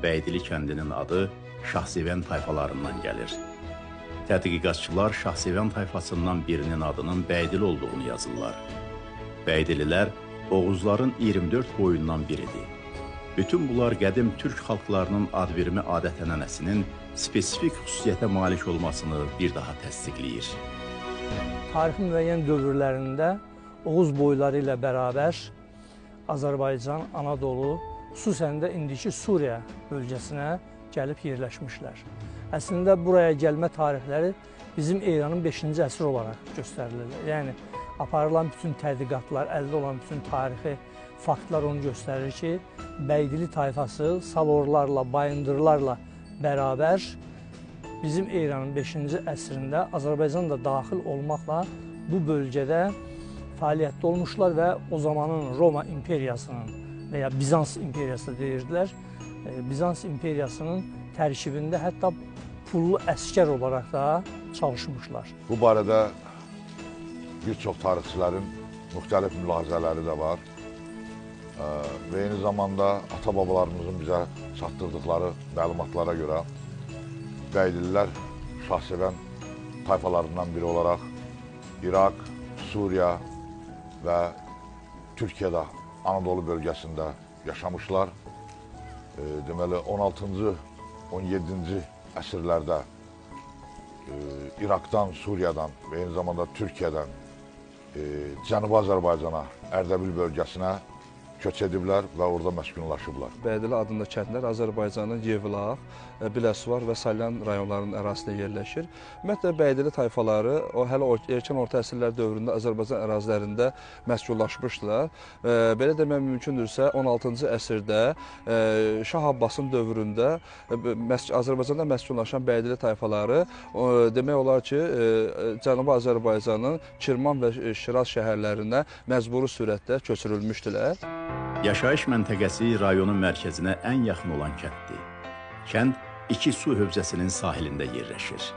Bəydili kəndinin adı Şahsevən tayfalarından gəlir. Tədqiqatçılar Şahsevən tayfasından birinin adının Bəydili olduğunu yazırlar. Bəydililər Oğuzların 24 boyundan biridir. Bütün bunlar qədim türk xalqlarının adverimi adət-ənənəsinin spesifik xüsusiyyətə malik olmasını bir daha təsdiqləyir. Tarixin müəyyən dövrlərində Oğuz boyları ilə bərabər Azərbaycan, Anadolu, xüsusən də indiki Suriya bölgəsinə gəlib yerləşmişlər. Əslində buraya gəlmə tarixləri bizim eranın 5-ci əsr olaraq göstərilir. Yəni aparılan bütün tədqiqatlar, əldə olan bütün tarixi faktlar onu göstərir ki, Bəydili tayfası Salorlarla, Bayındırlarla bərabər bizim eranın 5-ci əsrində Azərbaycan da daxil olmaqla bu bölgədə fəaliyyətdə olmuşlar və o zamanın Roma imperiyasının və ya Bizans imperiyası deyirdilər, Bizans imperiyasının tərkibində hətta pullu əskər olaraq da çalışmışlar. Bu barədə bir çox tarixçilərin müxtəlif mülahizələri də var və eyni zamanda ata-babalarımızın bizə çatdırdıqları məlumatlara görə Bəydililər Şahsevən tayfalarından biri olaraq İraq, Suriya və Türkiyədə Anadolu bölgəsində yaşamışlar. Deməli, 16-cı, 17-ci əsrlərdə İraqdan, Suriyadan və eyni zamanda Türkiyədən Cənubi Azərbaycana, Ərdəbil bölgəsinə köç ediblər və orada məskunlaşıblar. Bəydili adında kəndlər Azərbaycanın Yevlax, Biləsuvar və Salyan rayonlarının ərazisində yerləşir. Ümumiyyətlə, Bəydili tayfaları hələ erkən orta əsrlər dövründə Azərbaycan ərazilərində məskunlaşmışdılar. Belə demək mümkündürsə, 16-cı əsrdə Şah Abbasın dövründə Azərbaycanda məskunlaşan Bəydili tayfaları demək olar ki, Cənubi Azərbaycanın Kirman və Şiraz şəhərlərinə məcburi sürətdə köçürülmüşdülər. Yaşayış məntəqəsi rayonun mərkəzinə ən yaxın olan kənddir. Kənd iki su hövzəsinin sahilində yerləşir.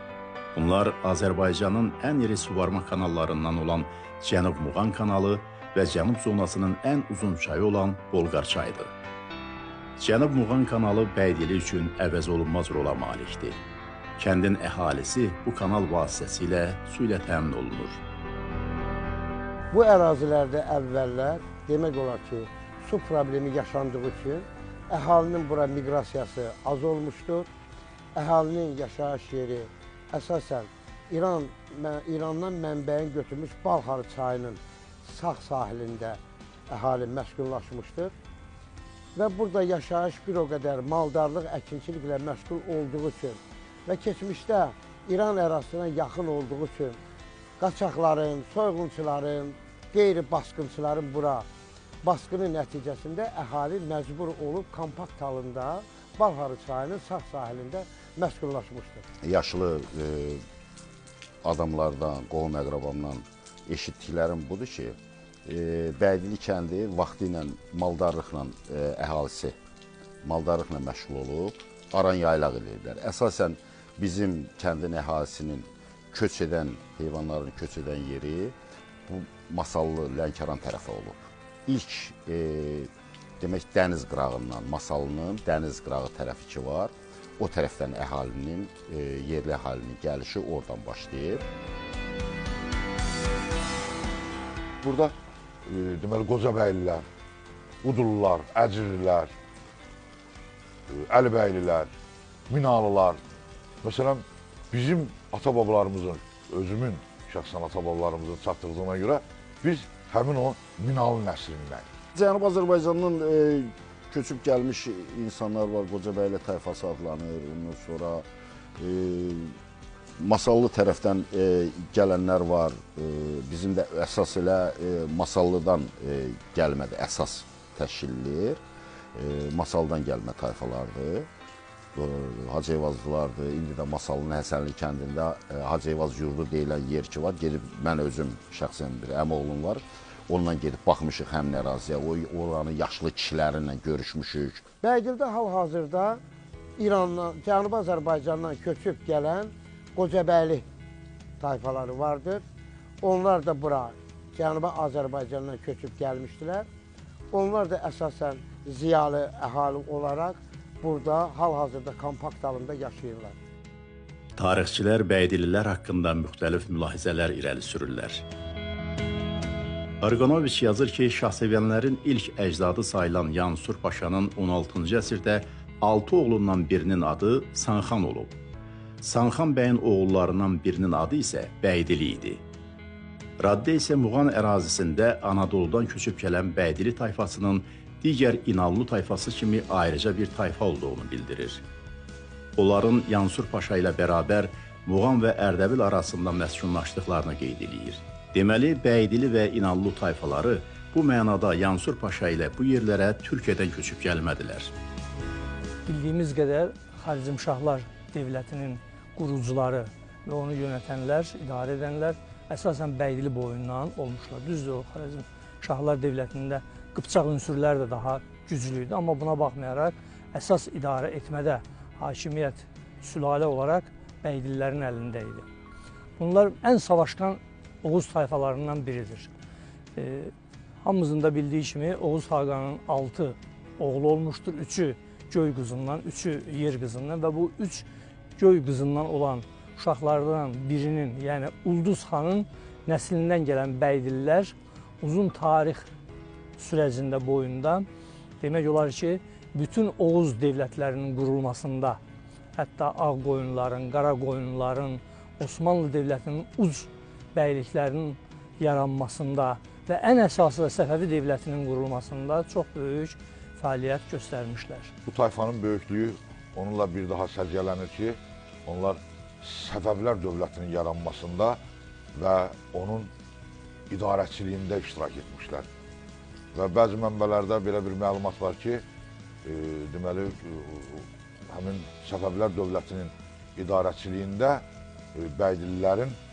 Bunlar Azərbaycanın ən iri suvarma kanallarından olan Cənub Muğan kanalı və Cənub zonasının ən uzun çayı olan Bolqar çayıdır. Cənub Muğan kanalı Bəydili üçün əvəz olunmaz rola malikdir. Kəndin əhalisi bu kanal vasitəsilə su ilə təmin olunur. Bu ərazilərdə əvvəllər demək olar ki, su problemi yaşandığı üçün əhalinin bura miqrasiyası az olmuşdur. Əhalinin yaşayış yeri əsasən İrandan mənbəyin götürmüş Balxarı çayının sağ sahilində əhali məskunlaşmışdır. Və burada yaşayış bir o qədər maldarlıq, əkinçiliklə məşğul olduğu üçün və keçmişdə İran ərazisinə yaxın olduğu üçün qaçaqların, soyğunçuların, qeyri-basqınçıların bura basqını nəticəsində əhali məcbur olub kompakt halında Balxarı çayının sağ sahilində məskunlaşmışdır. Yaşlı adamlardan, qohum-əqrabamdan eşitdiklərim budur ki, Bəydili kəndi vaxtı ilə maldarlıqla əhalisi maldarlıqla məşğul olub, aran yaylaq eləyiblər. Əsasən bizim kəndin əhalisinin köç edən, heyvanların köç edən yeri bu Masallı, Lənkəran tərəfi olub. İlk, demək, dəniz qırağından, Masallının dəniz qırağı tərəfi ki var, o tərəfdən əhalinin, yerli əhalinin gəlişi oradan başlayıb. Burada, deməli, Qocabəylilər, Udullular, Əcirlilər, Əlibəylilər, Minalılar. Məsələn, bizim ata-babalarımızın, özümün şəxsən ata-babalarımızın çatdırdığına görə biz həmin o Minalı nəslindən. Cənubi Azərbaycandan köçüb gəlmiş insanlar var, Qocabəyli tayfası adlanır, ondan sonra Masallı tərəfdən gələnlər var. Bizim də əsas elə Masallıdan gəlmədir, əsas təşkil edir. Masaldan gəlmə tayfalardır. Hacı Eyvazlılardır. İndi də Masallının Həsənli kəndində Hacı Eyvaz yurdu deyilən yer ki var. Gedib mən özüm şəxsən bir əmioğlum var. Ondan gedib baxmışıq həmin əraziyə. Oranı yaşlı kişilərinlə görüşmüşük. Bəydildə hal-hazırda İrandan, Cənubi Azərbaycandan köçüb gələn Qocabəyli tayfaları vardır. Onlar da bura Cənubi Azərbaycandan köçüb gəlmişdilər. Onlar da əsasən ziyalı əhali olaraq burada hal-hazırda kompakt halında yaşayırlar. Tarixçilər Bəydililər haqqında müxtəlif mülahizələr irəli sürürlər. Arqanoviç yazır ki, Şahsevənlərin ilk əcdadı sayılan Yansur Paşanın 16-cı əsrdə 6 oğlundan birinin adı Sanxan olub. Sanxan bəyin oğullarından birinin adı isə Bəydili idi. Radde isə Muğan ərazisində Anadoludan köçüb gələn Bəydili tayfasının digər İnallı tayfası kimi ayrıca bir tayfa olduğunu bildirir. Onların Yansur Paşa ilə bərabər Muğan və Ərdəbil arasında məskunlaşdıqlarını qeyd eləyir. Deməli, Bəydili və İnallı tayfaları bu mənada Yansur Paşa ilə bu yerlərə Türkiyədən köçüb gəlmədilər. Bildiyimiz qədər Xarəzmşahlar dövlətinin qurucuları və onu yönətənlər, idarə edənlər əsasən Bəydili boyundan olmuşlar. Düzdür, o Xarəzmşahlar dövlətində Qıpçaq ünsürləri də daha güclü idi, amma buna baxmayaraq əsas idarə etmədə hakimiyyət sülalə olaraq Bəydililərin əlində idi. Bunlar ən savaşqan Oğuz tayfalarından biridir. Hamımızın da bildiyi kimi Oğuz Xaqanın 6 oğlu olmuşdur. 3-ü göy qızından, 3-ü yer qızından və bu 3 göy qızından olan uşaqlardan birinin, yəni Ulduz xanın nəslindən gələn Bəydililər uzun tarix sürəcində boyunda demək olar ki, bütün Oğuz dövlətlərinin qurulmasında, hətta Ağqoyunların, Qaraqoyunların, Osmanlı dövlətinin uc bəyliklərinin yaranmasında və ən əsası da Səfəvi dövlətinin qurulmasında çox böyük fəaliyyət göstərmişlər. Bu tayfanın böyüklüyü onunla bir daha səciyyələnir ki, onlar Səfəvilər dövlətinin yaranmasında və onun idarəçiliyində iştirak etmişlər. Və bəzi mənbələrdə belə bir məlumat var ki, deməli, həmin Səfəvilər dövlətinin idarəçiliyində Bəydililərin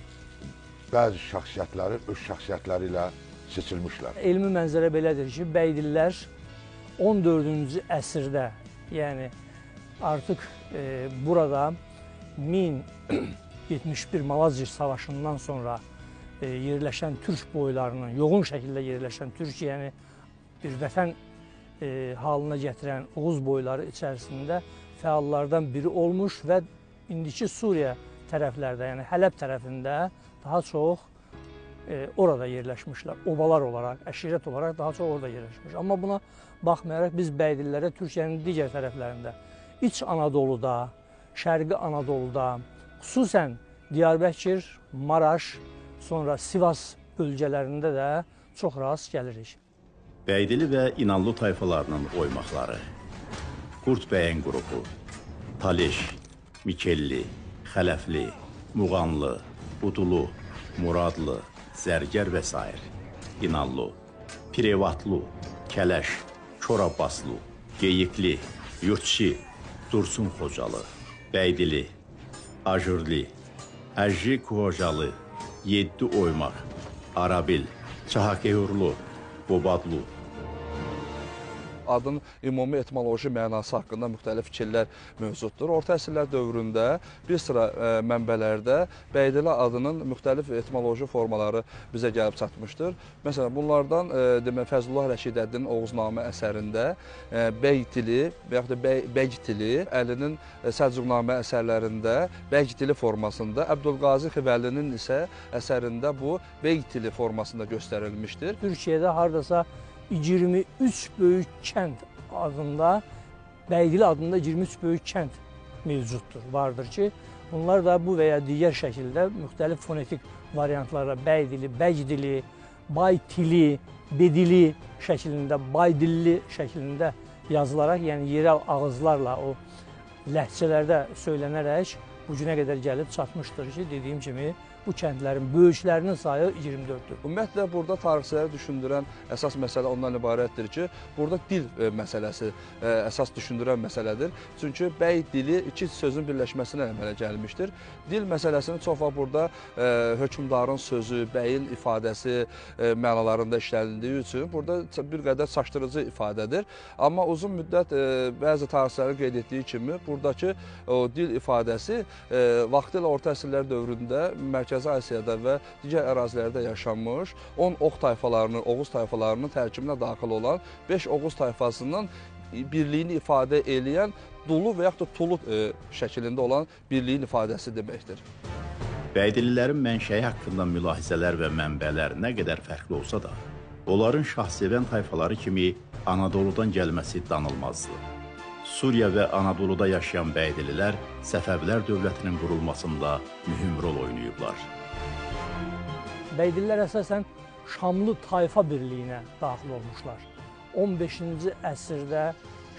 bəzi şəxsiyyətləri öz şəxsiyyətləri ilə seçilmişlər. Elmi mənzərə belədir ki, Bəydililər 14-cü əsrdə, yəni artıq burada 1071 Malazgirt Savaşından sonra yerləşən türk boylarının, yoğun şəkildə yerləşən Türkiyəni bir vətən halına gətirən Oğuz boyları içərisində fəallardan biri olmuş və indiki Suriya tərəflərdə, yəni Hələb tərəfində daha çox orada yerləşmişlər. Obalar olaraq, əşirət olaraq daha çox orada yerləşmiş. Amma buna baxmayaraq biz Bəydililərə Türkiyənin digər tərəflərində, İç Anadoluda, Şərqi Anadoluda, xüsusən Diyarbəkir, Maraş, sonra Sivas bölgələrində də çox rast gəlirik. Bəydili və İnallı tayfalarının oymaqları, Qurd bəyin qrupu, Taleş, Mikelli, Xələfli, Muğanlı, Budulu, Muradlı, Zərgər və s. İnallı, Pirevatlı, Kələş, Korabbaslı, Geyikli, Yurtçi, Dursun Xocalı, Bəydili, Ajurli, Əjji Qocalı, 7 oymaq, Arabil, Çahakehurlu, Qobadlu. Adın ümumi etimoloji mənası haqqında müxtəlif fikirlər mövcuddur. Orta əsrlər dövründə bir sıra mənbələrdə Bəydili adının müxtəlif etimoloji formaları bizə gəlib çatmışdır. Məsələn, bunlardan demək, Fəzlullah Rəşidəddinin Oğuznamə əsərində Bəydili və yaxud da Bəgdili, Əlinin Səlcuqnamə əsərlərində Bəgdili formasında, Əbdülqazi Xivəlinin isə əsərində bu Bəgdili formasında göstərilmişdir. Türkiyədə hardasa 23 böyük kənd adında, Bəydili adında 23 böyük kənd mövcuddur, vardır ki, bunlar da bu və ya digər şəkildə müxtəlif fonetik variantlarla Bəydili, Bəgdili, Baytili, Bedili şəklində, Baydilli şəklində yazılaraq, yəni yerel ağızlarla o ləhcələrdə söylənərək bu günə qədər gəlib çatmışdır ki, dediyim kimi, bu kəndlərin böyüklərinin sayı 24-dür. Ümumiyyətlə, burada tarixçiləri düşündürən əsas məsələ ondan ibarətdir ki, burada dil məsələsi əsas düşündürən məsələdir. Çünki bəy dili iki sözün birləşməsinə əmələ gəlmişdir. Dil məsələsini çox vaxt burada hökmdarın sözü, bəyin ifadəsi mənalarında işlənildiyi üçün burada bir qədər çaşdırıcı ifadədir. Amma uzun müddət bəzi tarixçilərin qeyd etdiyi kimi, buradakı o dil ifadəsi vaxtilə orta əsrlər dövründə Mərkəzi Asiyada və digər ərazilərdə yaşanmış 10 ox tayfalarının, Oğuz tayfalarının tərkibinə daxil olan 5 Oğuz tayfasının birliyini ifadə eləyən dulu və yaxud da tulu şəklində olan birliyin ifadəsi deməkdir. Bəydililərin mənşəyi haqqında mülahizələr və mənbələr nə qədər fərqli olsa da, onların şahsevən tayfaları kimi Anadoludan gəlməsi danılmazdı. Suriya və Anadoluda yaşayan Bəydililər Səfəvilər dövlətinin qurulmasında mühüm rol oynayıblar. Bəydililər əsasən Şamlı tayfa birliyinə daxil olmuşlar. 15-ci əsrdə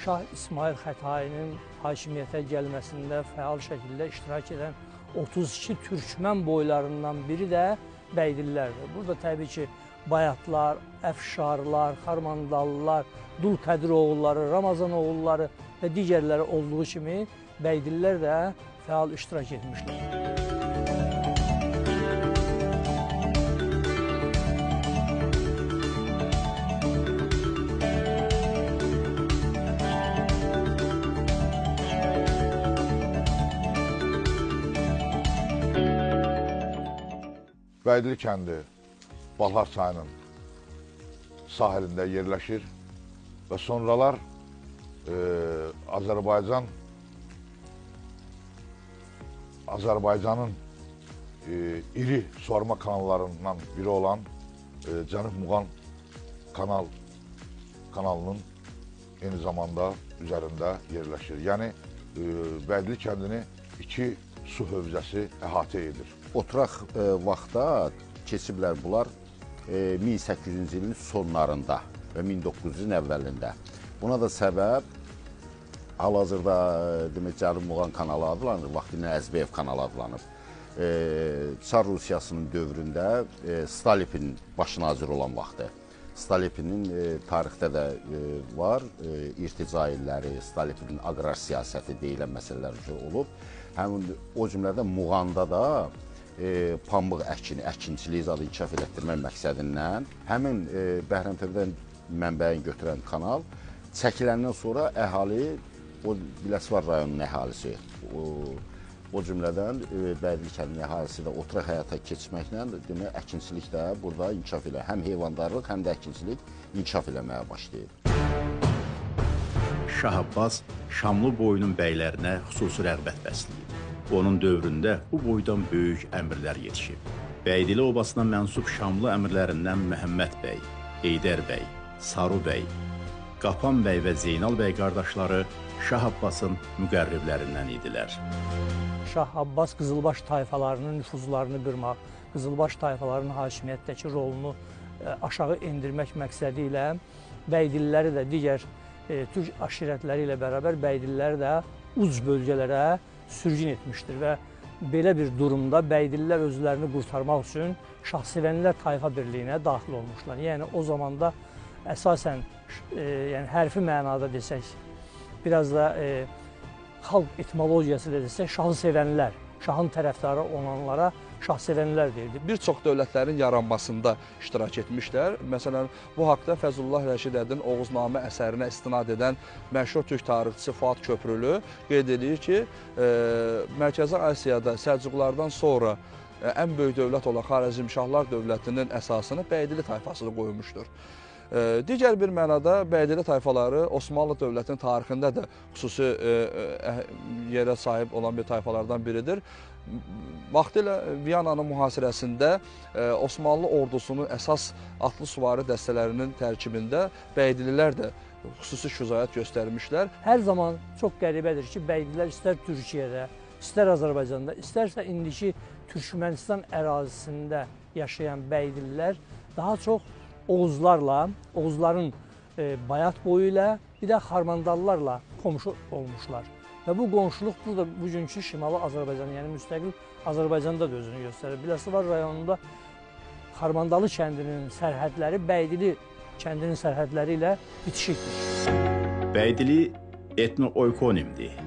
Şah İsmayıl Xətainin hakimiyyətə gəlməsində fəal şəkildə iştirak edən 32 türkmən boylarından biri də Bəydililərdir. Burada təbii ki, Bayatlar, Əfşarlar, Xarmandallılar, Dulkədiroğulları, Ramazanoğulları və digərləri olduğu kimi Bəydililər də fəal iştirak etmişlər. Bəydili kəndi Balhar çayının sahilində yerləşir və sonralar Azərbaycanın iri suvarma kanallarından biri olan Cənub Muğan kanalının eyni zamanda üzərində yerləşir. Yəni Bəydili kəndini iki su hövzəsi əhatə edir. Oturaq vaxta keçiblər bunlar 1800-cü ilin sonlarında və 1900-cü ilin əvvəlində. Buna da səbəb hal-hazırda demək Cənub Muğan kanalı adlanır, vaxtilə Əzbəyev kanalı adlanır. Çar Rusiyasının dövründə Stolypin baş naziri olan vaxtı. Stolypinin tarixdə də var, irtica illəri, Stolypinin aqrar siyasəti deyilən məsələlər olub. Həmin o cümlədən Muğanda da pambıq əkini, əkinçiliyi zadı inkişaf elətdirmək məqsədindən həmin Bəhramtəpədən mənbəyini götürən kanal çəkiləndən sonra əhali, o Biləsuvar rayonunun əhalisi, o cümlədən Bəydili kəndinin əhalisi də oturaq həyata keçməklə, demək, əkinçilik də burada inkişaf elə, həm heyvandarlıq, həm də əkinçilik inkişaf eləməyə başlayıb. Şah Abbas Şamlı boyunun bəylərinə xüsusi rəğbət bəsləyib. Onun dövründə bu boydan böyük əmirlər yetişib. Bəydili obasına mənsub Şamlı əmirlərindən Məhəmməd bəy, Heydər bəy, Saru bəy, Qapan bəy və Zeynal bəy qardaşları Şah Abbasın müqərriblərindən idilər. Şah Abbas Qızılbaş tayfalarının nüfuzlarını qırmaq, Qızılbaş tayfalarının hakimiyyətdəki rolunu aşağı endirmək məqsədi ilə Bəydililəri də digər türk aşirətləri ilə bərabər Bəydililəri də uc bölgələrə sürgün etmişdir və belə bir durumda Bəydililər özlərini qurtarmaq üçün Şahsevənlər tayfa birliyinə daxil olmuşlar. Yəni o zamanda əsasən, yəni hərfi mənada desək, biraz da xalq etimologiyası ilə desək, şahı sevənlər, şahın tərəfdarı olanlara şahsevənlər deyildi. Bir çox dövlətlərin yaranmasında iştirak etmişlər. Məsələn, bu haqda Fəzlullah Rəşidəddin Oğuznamə əsərinə istinad edən məşhur türk tarixçisi Fuad Köprülü qeyd edir ki, Mərkəzi Asiyada Səlcuqlardan sonra ən böyük dövlət olan Xarəzmşahlar dövlətinin əsasını Bəydili tayfasını qoymuşdur. Digər bir mənada Bəydili tayfaları Osmanlı dövlətinin tarixində də xüsusi yerə sahib olan bir tayfalardan biridir. Vaxtilə Viyananın mühasirəsində Osmanlı ordusunun əsas atlı süvari dəstələrinin tərkibində Bəydililər də xüsusi şücaət göstərmişlər. Hər zaman çox qəribədir ki, Bəydililər istər Türkiyədə, istər Azərbaycanda, istərsə indiki Türkmənistan ərazisində yaşayan Bəydililər daha çox Oğuzlarla, Oğuzların Bayat boyu ilə, bir də Xarmandallarla qonşu olmuşlar. Və bu qonşuluq burada bugünkü Şimali Azərbaycan, yəni müstəqil Azərbaycanda da özünü göstərir. Biləsuvar rayonunda Xarmandalı kəndinin sərhədləri Bəydili kəndinin sərhədləri ilə bitişikdir. Bəydili etnooykonimdir.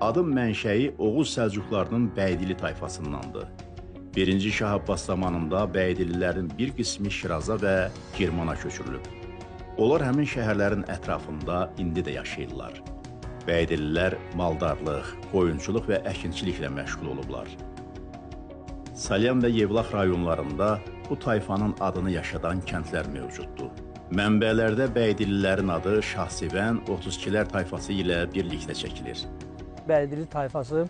Adın mənşəyi Oğuz Səlcuqlarının Bəydili tayfasındandır. Birinci Şah Abbas zamanında Bəydililərin bir qismi Şiraza və Kirmana köçürülüb. Onlar həmin şəhərlərin ətrafında indi də yaşayırlar. Bəydililər maldarlıq, qoyunçuluq və əkinçiliklə məşğul olublar. Salyan və Yevlax rayonlarında bu tayfanın adını yaşadan kəndlər mövcuddur. Mənbələrdə Bəydililərin adı Şahsevən 32-lər tayfası ilə birlikdə çəkilir. Bəydili tayfası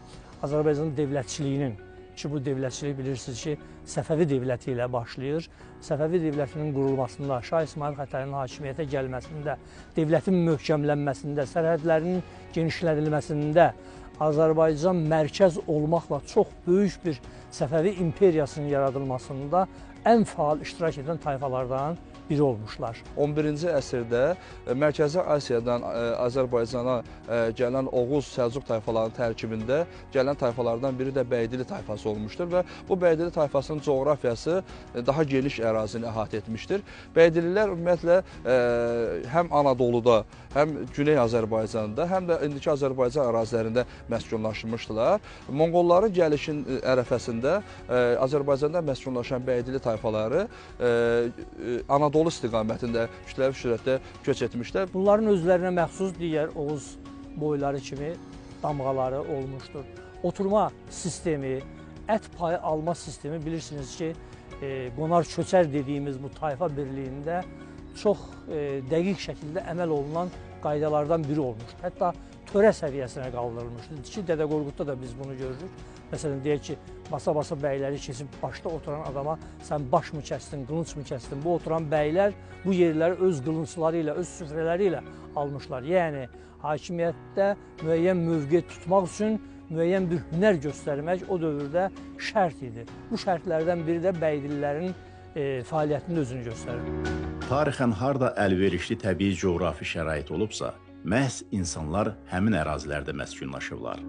Azərbaycan dövlətçiliyinin, ki bu dövlətçilik bilirsiniz ki, Səfəvi dövləti ilə başlayır. Səfəvi dövlətinin qurulmasında, Şah İsmayıl Xətərinin hakimiyyətə gəlməsində, dövlətin möhkəmlənməsində, sərhədlərinin genişləndirilməsində Azərbaycan mərkəz olmaqla çox böyük bir Səfəvi imperiyasının yaradılmasında ən faal iştirak edən tayfalardan biri olmuşlar. 11-ci əsrdə Mərkəzi Asiyadan Azərbaycana gələn Oğuz Səlcuq tayfalarının tərkibində gələn tayfalardan biri də Bəydili tayfası olmuşdur və bu Bəydili tayfasının coğrafiyası daha geniş ərazini əhatə etmişdir. Bəydililər ümumiyyətlə həm Anadoluda, həm Güney Azərbaycanda, həm də indiki Azərbaycan ərazilərində məskunlaşmışdılar. Monqolların gəlişin ərəfəsində Azərbaycanda məskunlaşan Bəydili tayfaları Anadolu istiqamətində kütləvi sürətdə köç etmişlər. Bunların özlərinə məxsus digər Oğuz boyları kimi damğaları olmuşdur. Oturma sistemi, ət payı alma sistemi bilirsiniz ki, qonar köçər dediyimiz bu tayfa birliyində çox dəqiq şəkildə əməl olunan qaydalardan biri olmuşdur. Hətta törə səviyyəsinə qaldırılmışdır ki, Dədə Qorqudda da biz bunu görürük. Məsələn, deyək ki, basa-basa bəyləri kesib başda oturan adama sən baş mı kəsdin, qılınc mı kəsdin? Bu oturan bəylər bu yerləri öz qılıncları ilə, öz süfrələri ilə almışlar. Yəni, hakimiyyətdə müəyyən mövqe tutmaq üçün müəyyən bir hünər göstərmək o dövrdə şərt idi. Bu şərtlərdən biri də bəydililərin fəaliyyətinin özünü göstərir. Tarixən harda əlverişli təbii coğrafi şərait olubsa, məhz insanlar həmin ərazilərdə məskunlaşıblar.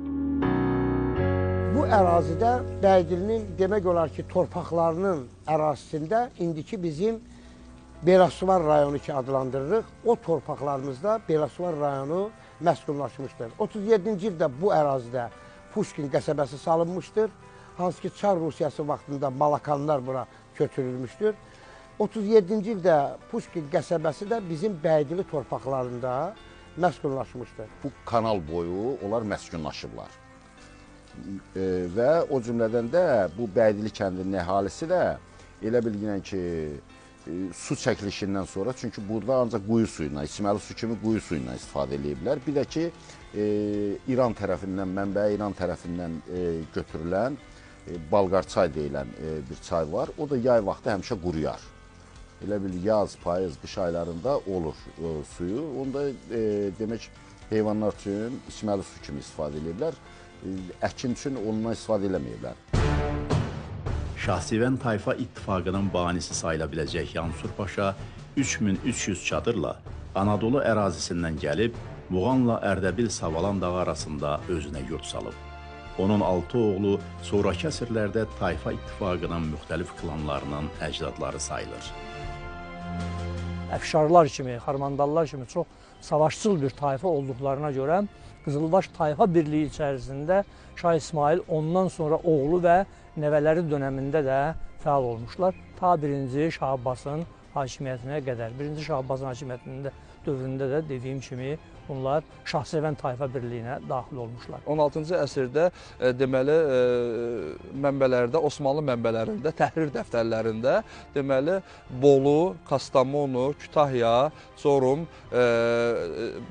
Bu ərazidə Bəydilinin demək olar ki, torpaqlarının ərazisində indiki bizim Beləsuvar rayonu ki adlandırırıq, o torpaqlarımızda Beləsuvar rayonu məskunlaşmışdır. 37-ci ildə bu ərazidə Puşkin qəsəbəsi salınmışdır. Hansı ki, Çar Rusiyası vaxtında Malakanlar bura köçürülmüşdür. 37-ci ildə Puşkin qəsəbəsi də bizim Bəydili torpaqlarında məskunlaşmışdır. Bu kanal boyu onlar məskunlaşıblar. Və o cümlədən də bu Bəydili kəndinin əhalisi də elə bilginən ki, su çəkilişindən sonra, çünki burada ancaq quyu suyundan, içməli su kimi quyu suyundan istifadə eləyiblər. Bir də ki, İran tərəfindən, mənbəyə İran tərəfindən götürülən Balqar çay deyilən bir çay var. O da yay vaxtı həmişə quruyar. Elə bil yaz, payız, qış aylarında olur suyu. Onda demək heyvanlar üçün içməli su kimi istifadə eləyiblər. Əkin üçün ondan istifadə eləməyiblər. Şahsevən tayfa ittifaqının banisi sayıla biləcək Yansur Paşa 3300 çadırla Anadolu ərazisindən gəlib Muğanla Ərdəbil Savalan dağı arasında özünə yurt salıb. Onun 6 oğlu sonrakı əsrlərdə tayfa ittifaqının müxtəlif klanlarının əcdadları sayılır. Əfşarlar kimi, Xarmandallar kimi çox savaşçıl bir tayfa olduqlarına görə Qızılbaş tayfa birliyi içərisində Şah İsmayıl ondan sonra oğlu və nəvələri dönəmində də fəal olmuşlar. Ta 1-ci Şah Abbasın hakimiyyətinə qədər. 1-ci Şah Abbasın hakimiyyətində dövründə də dediyim kimi bunlar Şahsevən tayfa birliyinə daxil olmuşlar. 16-cı əsrdə deməli mənbələrdə, Osmanlı mənbələrində, təhrir dəftərlərində deməli Bolu, Kastamonu, Kütahya, Çorum,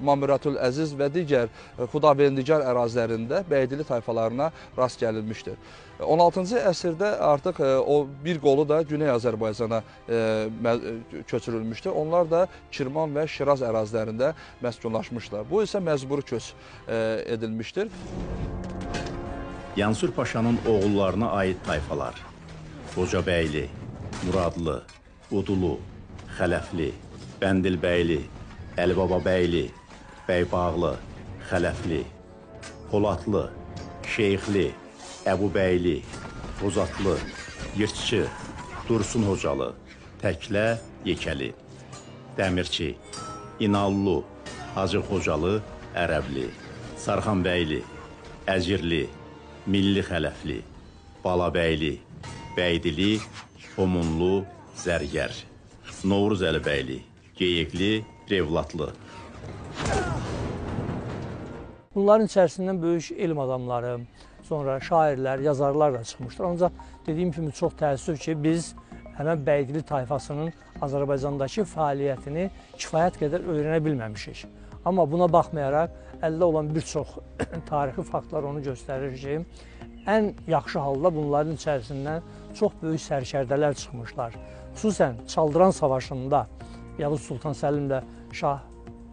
Mamüratül Əziz və digər Xudavendigar ərazilərində Bəydili tayfalarına rast gəlinmişdir. 16-cı əsrdə artıq o bir qolu da Güney Azərbaycana köçürülmüşdür. Onlar da Kirman və Şiraz ərazilərində məskunlaşmışlar. Bu isə məcburi köç edilmişdir. Yansur Paşanın oğullarına aid tayfalar: Qocabəyli, Muradlı, Udulu, Xələfli, Bəndilbəyli, Əlibababəyli, Bəybağlı, Xələfli, Polatlı, Şeyxli, Əbubəyli, Qozatlı, Yırtçı, Dursun Hocalı, Təklə, Yekəli, Dəmirçi, İnallı, Hacı Xocalı, Ərəbli, Sarxanbəyli, Əcirli, Milli Xələfli, Balabəyli, Bəydili, Homunlu, Zərgər, Novruz Əlibəyli, Geyikli, Revlatlı. Bunların içərisindən böyük elm adamları, sonra şairlər, yazarlar da çıxmışdır. Ancaq dediyim kimi çox təəssüf ki, biz həmən Bəydili tayfasının Azərbaycandakı fəaliyyətini kifayət qədər öyrənə bilməmişik. Amma buna baxmayaraq, əldə olan bir çox tarixi faktlar onu göstərir ki, ən yaxşı halda bunların içərisindən çox böyük sərkərdələr çıxmışlar. Xüsusən Çaldıran Savaşında Yavuz Sultan Səlimlə Şah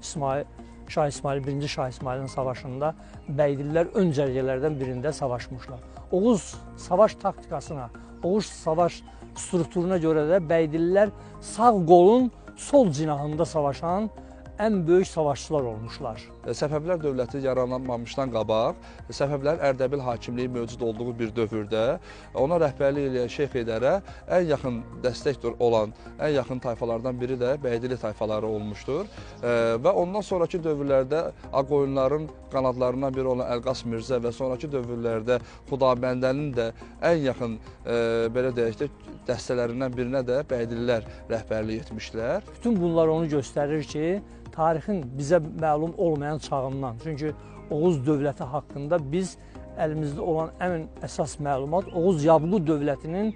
İsmail, 1-ci Şah İsmailin savaşında Bəydillər ön cərgələrdən birində savaşmışlar. Oğuz savaş taktikasına, Oğuz savaş strukturuna görə də Bəydillər sağ qolun sol cinahında savaşan ən böyük savaşçılar olmuşlar. Səfəvilər dövləti yaranmamışdan qabaq, Səfəvilərin Ərdəbil hakimliyi mövcud olduğu bir dövrdə ona rəhbərlik eləyən Şeyx Heydərə ən yaxın dəstək olan, ən yaxın tayfalardan biri də Bəydili tayfaları olmuşdur. Və ondan sonraki dövrlərdə Ağqoyunların qanadlarından biri olan Əlqas Mirzə və sonraki dövrlərdə Xudabəndənin də ən yaxın, belə deyək də, dəstələrindən birinə də Bəydililər rəhbərlik etmişlər. Bütün bunlar onu göstərir ki, tarixin bizə məlum olmayan çağından. Çünki Oğuz dövləti haqqında biz əlimizdə olan ən əsas məlumat Oğuz Yabqu dövlətinin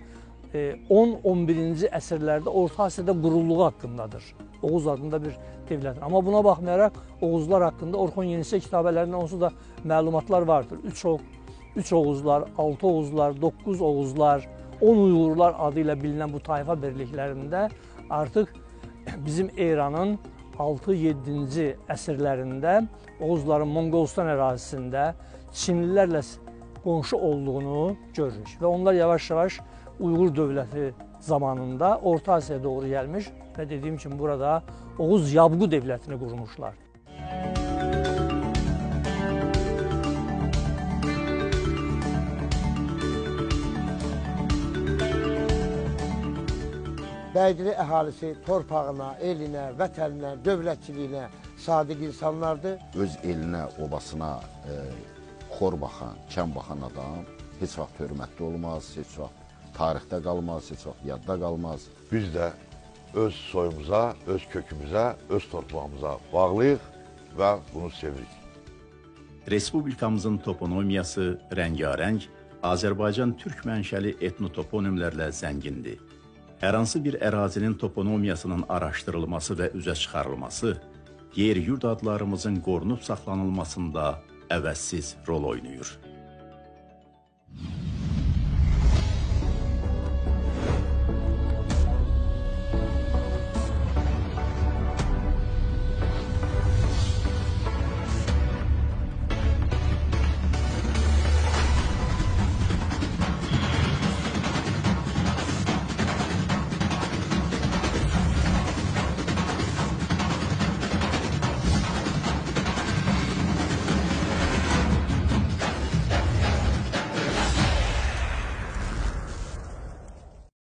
10-11-ci əsrlərdə Orta Asiyada qurulduğu haqqındadır. Oğuz adında bir dövlətin. Amma buna baxmayaraq Oğuzlar haqqında Orxon Yenisey kitabələrində onsuz da məlumatlar vardır. 3 Oğuzlar, 6 Oğuzlar, 9 Oğuzlar, 10 Uyğurlar adı ilə bilinən bu tayfa birliklərində artıq bizim eranın 6-7-ci əsrlərində Oğuzların Monqolistan ərazisində Çinlilərlə qonşu olduğunu görürük. Və onlar yavaş-yavaş Uyğur dövləti zamanında Orta Asiyaya doğru gəlmiş və dediyim kimi burada Oğuz Yabqu dövlətini qurmuşlar. Bəydili əhalisi torpağına, elinə, vətəninə, dövlətçiliyinə sadiq insanlardır. Öz elinə, obasına xor baxan, kəm baxan adam heç vaxt hörmətli olmaz, heç vaxt tarixdə qalmaz, heç vaxt yadda qalmaz. Biz də öz soyumuza, öz kökümüzə, öz torpağımıza bağlıyıq və bunu sevirik. Respublikamızın toponomiyası rəngarəng, Azərbaycan türk mənşəli etnotoponimlərlə zəngindir. Hər hansı bir ərazinin toponomiyasının araşdırılması və üzə çıxarılması, yer-yurd adlarımızın qorunub saxlanılmasında əvəzsiz rol oynayır.